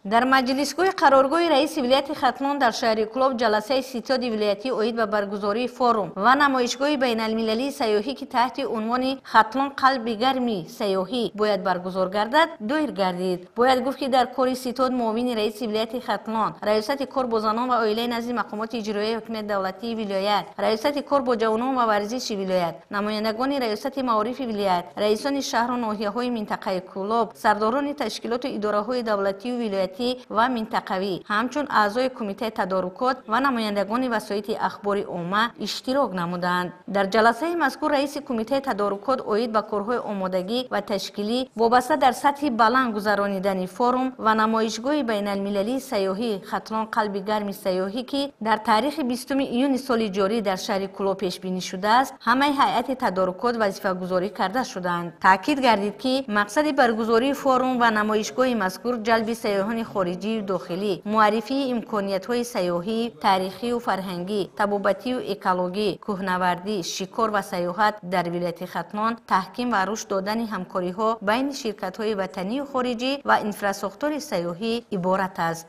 Дар маҷлисгоҳи қароргоҳи раиси вилояти Хатлон дар шаҳри Кӯлоб ҷаласаи ситоди вилоятӣ оид ба баргузории форум ва намоишгоҳи байналмилалии сайёҳӣ, ки таҳти унвони «Хатлон қалби гарми сайёҳӣ» бояд баргузор гардад, доир гардид. Бояд гуфт, ки дар кори ситод муовини раиси вилояти Хатлон, раёсати кор бо занон ва оилаи назди мақомоти иҷроияи ҳокимияти давлатии вилоят, раёсати кор бо ҷавонон ва варзиши вилоят, намояндагони раёсати маорифи вилоят, раисони шаҳру ноҳияҳои минтақаи Кӯлоб, сардорони ташкилоту идораҳои давлатию вилоятӣ ва минтақавӣ, ҳамчун аъзои кумитаи тадорукот ва намояндагони васоити ахбори омма иштирок намуданд. Дар ҷаласаи мазкур раиси кумитаи тадорукот оид ба корҳои омодагӣ ва ташкилӣ вобаста дар сатҳи баланд гузаронидани форум ва намоишгоҳи байналмилалии сайёҳӣ «Хатлон қалби гарми сайёҳӣ», ки дар таърихи 20 июни соли ҷорӣ дар шаҳри Кӯлоб пешбинӣ шудааст, ҳамаи ҳайати тадорукот вазифагузорӣ карда шуданд. Таъкид гардид, ки мақсади баргузории форум ва намоишгоҳи мазкур ҷалби сайёҳони хориҷию дохилӣ, муаррифии имкониятҳои сайёҳӣ, таърихию фарҳангӣ, табобатию экологӣ, кӯҳнавардӣ, шикор ва сайёҳат дар вилояти Хатлон, таҳким ва рушд додани ҳамкориҳо байни ширкатҳои ватанию хориҷӣ ва инфрасохтори сайёҳӣ иборат аст.